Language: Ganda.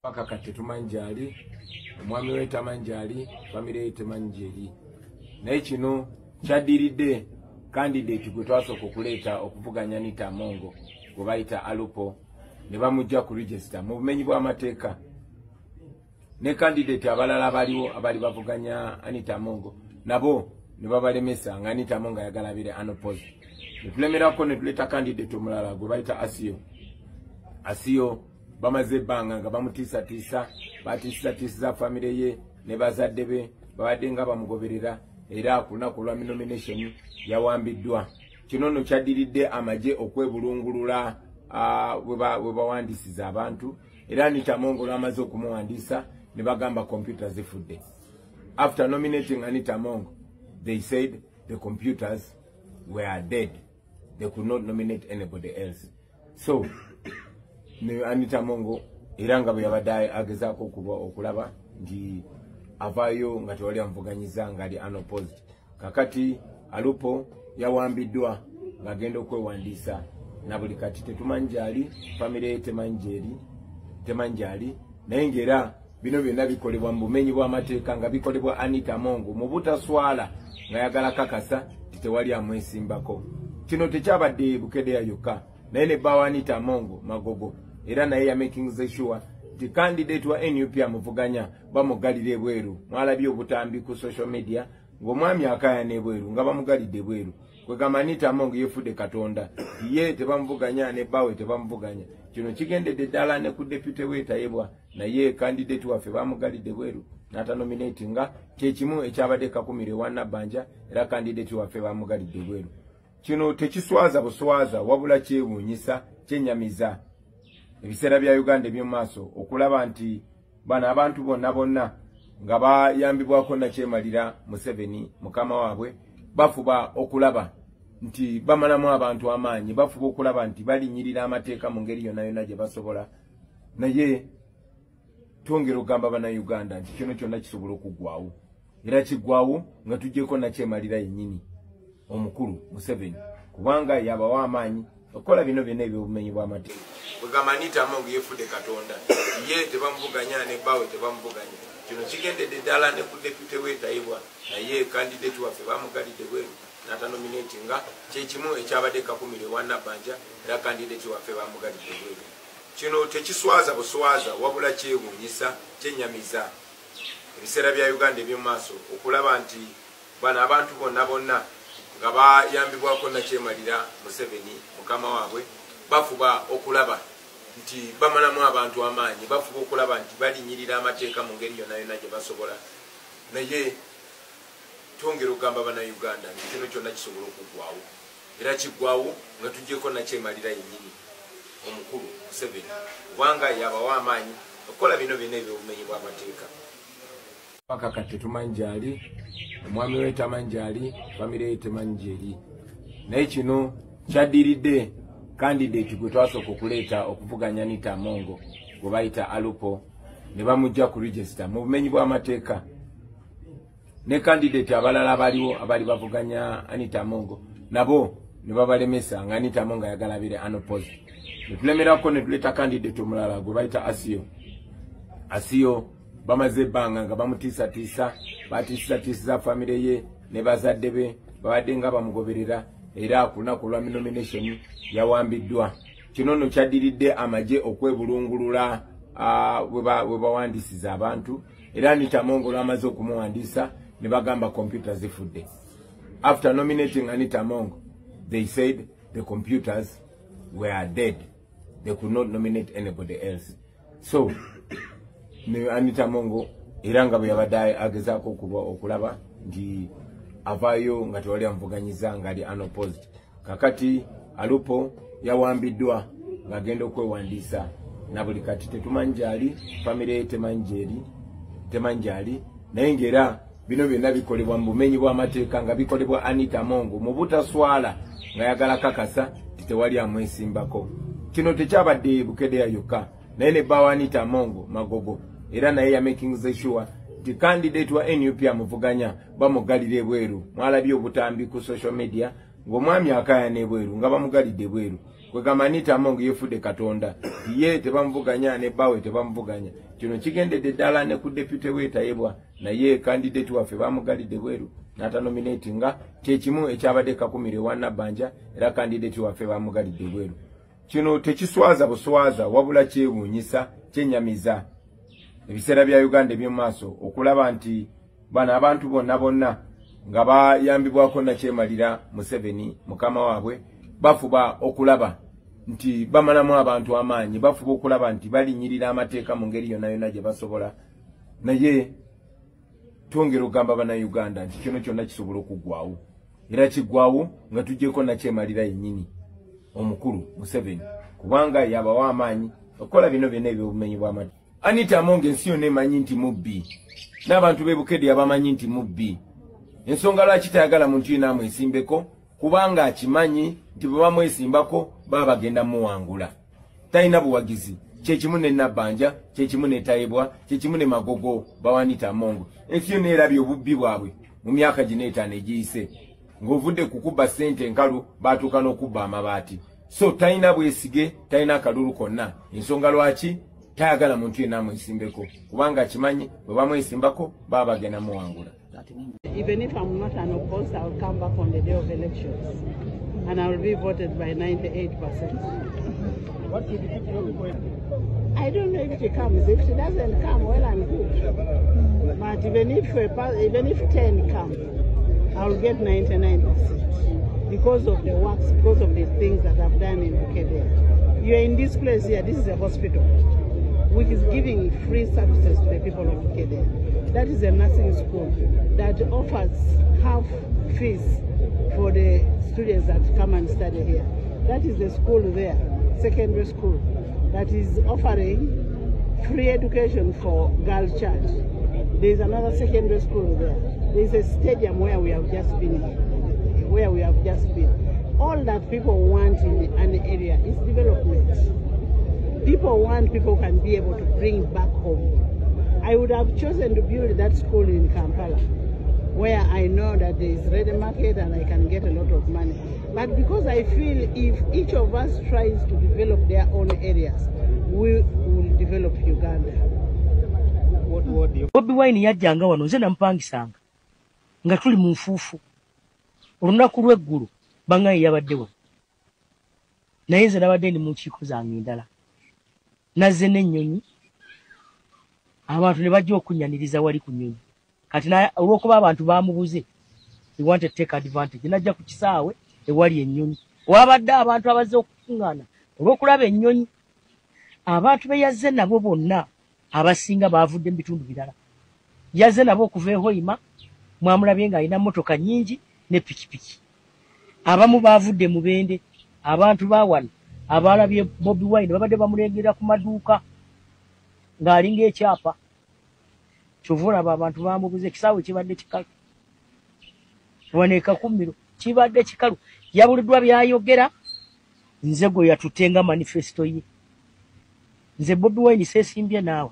Paka kati tetumanyi gy'ali, omwami we tamanyi gy'ali, famire ye temanyi gy'eri. Naye kino kyaddiridde candidate gwe twasooka okuleeta okuvuganya Anita Among gwe bayita Alupo ne bamujja ku register mu bumenyi bw'amateeka. Ne candidate abalala abaliwo abali bavuganya Anita Among nabo ne babalemesa nga Anita Among ayagala abeere unopposed. Ne tulemerako ne tuleeta candidate omulala gwe bayita Asiyo. Asiyo bamaze ebbanga nga bamutiisatiisa, batiisatiisiza famire ye ne bazadde be, babadde nga bamugoberera, era ku lunaku lwa nomination yawambiddwa. Kino nno kyaddiridde amagye okwebulungulula we bawandiisiza abantu, era Anita Among olwamaze okumuwandiisa ne bagamba kompyuta zifudde. After nominating Anita Among, they said the computers were dead. They could not nominate anybody else. So ne Anita Among era nga bwe yabadde agezaako okulaba nti avaayo nga tewali amuvuganyiza ng'ali unopposed. Kakati Alupo yawambiddwa ng'agenda okwewandiisa na buli kati tetumanyi gy'ali, famire ye temanyi gy'eri, temanyi gy'ali. Naye ng'era bino byonna bikolebwa mu bumenyi bw'amateeka nga bikolebwa Anita Among mu butaswala ng'ayagala kakasa nti tewali amwesimbako. Kino tekyabadde Bukedea yokka, naye ne bba wa Anita Among Magogo era naye yamakinze sure nti candidate wa NUP amuvuganya bamugalira ebweru. Mwalabye obutambi ku social media ng'omwami akaayana ebweru nga bamugalidde ebweru. Kwegamba Anita Among yeefudde Katonda, ye tebamuvuganya ne bbaawe tebamuvuganya. Kino kigendedde ddala ne ku deputy we Tayebwa, naye candidate waffe bamugalidde ebweru n'atanominatinga. Kyekimu ekyabadde Kakumiro ewa Nabbanja, era candidate waffe bamugalidde ebweru. Kino tekiswaza buswaza, wabula kyewuunyisa, kyennyamiza ebiseera bya Uganda eby'omu maaso okulaba nti bano abantu bonna bonna nga bayambibwako nakyemalira Museveni mukama waabwe bafuba okulaba nti bamalamu abantu amaanyi, bafuba okulaba nti balinnyirira amateeka mu ngeri yonna yonna gye basobola. Naye twongera okugamba Bannayuganda nti kino kyonna kisobola okuggwawo, era kiggwawo nga tuggyeko nakyemalira yennyini omukulu Museveni, kubanga yabawa amaanyi okukola bino byonna eby'obumenyi bw'amateeka. Kwegamba Anita Among yeefudde Katonda, ye tebamuvuganya ne bbaawe tebamuvuganya. Kino kigendedde ddala ne ku deputy we Tayebwa, naye candidate waffe bamugalidde bweru n'atanominatinga. Kyekimu ekyabadde Kakumiro ewa Nabbanja, era candidate waffe bamugalidde bweru. Kino tekiswaza buswaza, wabula kyewuunyisa, kyennyamiza ebiseera bya Uganda eby'omu maaso okulaba nti bano abantu bonna bonna nga bayambibwako nakyemalira Museveni mukama waabwe bafuba okulaba nti bamalamu abantu amaanyi, bafuba okulaba nti balinnyirira amateeka mu ngeri yonna yonna gye basobola. Naye twongera okugamba Bannayuganda nti kino kyonna kisobola okuggwawo, era kiggwawo nga tuggyeko nakyemalira yennyini omukulu Museveni, kubanga yabawa amaanyi okukola bino byonna eby'obumenyi bw'amateeka. Paka kati tetumanyi gy'ali, omwami we tamanyi gy'ali, famire ye temanyi gy'eri. Naye kino kyaddiridde candidate gwe twasooka okuleeta okuvuganya Anita Among gwe bayita Alupo ne bamujja ku register mu bumenyi bw'amateeka. Ne candidate abalala abaliwo abali bavuganya Anita Among nabo ne babalemesa nga Anita Among ayagala abeere unopposed. Ne tulemerako ne tuleeta candidate omulala gwe bayita Asiyo. Asiyo bamaze ebbanga nga bamutiisatiisa, batiisatiisiza famire ye ne bazadde be, babadde nga bamugoberera, era ku lunaku lwa nomination yawambiddwa. Kino nno kyaddiridde amagye okwebulungulula we bawandiisiza abantu, era Anita Among olwamaze okumuwandiisa ne bagamba kompyuta zifudde. After nominating Anita Among, they said the computers were dead. They could not nominate anybody else. So ne Anita Among era nga bwe yabadde agezaako okulaba nti avaayo nga tewali amuvuganyiza ng'ali unopposed. Kakati Alupo yawambiddwa ng'agenda okwewandiisa na buli kati tetumanyi gy'ali, famire ye temanyi gy'eri, temanyi gy'ali. Naye ng'era bino byonna bikolebwa mu bumenyi bw'amateeka nga bikolebwa Anita Among mu butaswala ng'ayagala kakasa nti tewali amwesimbako. Kino tekyabadde Bukedea yokka, naye ne bba wa Anita Among Magogo era naye yamakinze sure nti candidate wa NUP amuvuganya bamugalira ebweru. Mwalabye obutambi ku social media ng'omwami akaayana ebweru nga bamugalidde ebweru. Kwegamba Anita Among yefudde Katonda, ye tebamuvuganya ne bbaawe tebamuvuganya. Kino kigendedde ddala ne ku deputy we Tayebwa, naye candidate waffe bamugalidde bweru n'atanominatinga. Kyekimu ekyabadde Kakumiro ewa Nabbanja, era candidate waffe bamugalidde bweru. Kino tekiswaza buswaza, wabula kyewuunyisa, kyennyamiza ebiseera bya Uganda eby'omu maaso okulaba nti bano abantu bonna bonna nga bayambibwako nakyemalira Museveni mukama waabwe bafuba okulaba nti bamalamu abantu amaanyi, bafuba okulaba nti balinyirira amateeka mu ngeri yonna yonna gye basobola. Naye twongera okugamba bannayuganda nti kino kyonna kisobola okuggwawo, era kiggwawo nga tuggyeko nakyemalira yennyini omukulu Museveni, kubanga yabawa amaanyi okukola bino byonna ebyobumenyi bw'amateeka. Anita Among ensi yonna emanyi nti mubbi, n'abantu b'e Bukedea bamanyi nti mubbi. Ensonga lwaki tayagala muntu yenna amwesimbeko, kubanga akimanyi nti bwe bamwesimbako baba bagenda muwangula. Talina buwagizi. Kyekimu ne Nabbanja, kyekimu ne Tayebwa, kyekimu ne Magogo bawa Anita Among. Ensi yonna erabye obubbi bwabwe mu myaka gino 5 egiyise, ng'ovudde ku kubba ssente enkalu baatuuka n'okubba amabaati. So talina bwesige, talina akalulu konna. Ensonga lwaki tayagala muntu yenna amwesimbeko, kubanga akimanyi bwe bamwesimbako baba bagenda muwangula. Even if I'm not an opposed, I will come back on the day of elections and I will be voted by 98%. What should the people? I don't know if she comes. If she doesn't come, well and good. But even if 10 come, I will get 99% because of the works, because of the things that I've done in Bukedea. You're in this place here, this is a hospital which is giving free services to the people of Bukedea. That is a nursing school that offers half fees for the students that come and study here. That is the school there, secondary school, that is offering free education for girl child. There is another secondary school there. There is a stadium where we have just been. All that people want in an area is development. People want people can be able to bring back home. I would have chosen to build that school in Kampala, where I know that there is ready market and I can get a lot of money. But because I feel if each of us tries to develop their own areas, we will develop Uganda. Bobi Wine yajjanga wano, nze namupangisanga nga tuli mu nfuufu. Olunaku lw'eggulu bangaye yabadde wano, naye nze nabadde ndi mu nkiiko zange endala. Nazze n'ennyonyi, abantu ne bajja okunnyaniriza wali ku nnyonyi. Kati olw'okuba abantu baamubuze, he wanted to take advantage, najja ku kisaawe ewali ennyonyi. Wabadde abantu abazze okukuŋŋaana olw'okulaba ennyonyi. Abantu be yazze nabo bonna abasinga baavudde mu bitundu birala. Yazze nabo okuva e Hoima, mwamulabye ng'alina mmotoka nnyingi ne pikipiki. Abamu baavudde Mubende. Abantu ba wano abalabye Bobi Wine babadde bamulengera ku maduuka ng'alinga ekyapa. Kyova olaba abantu bamubuze, ekisaawe kibadde kikalu. Wano e Kakumiro kibadde kikalu. Yabuliddwa by'ayogera, nze gwe yatutte nga manifesto ye. Nze Bobi Wine seesimbye naawe.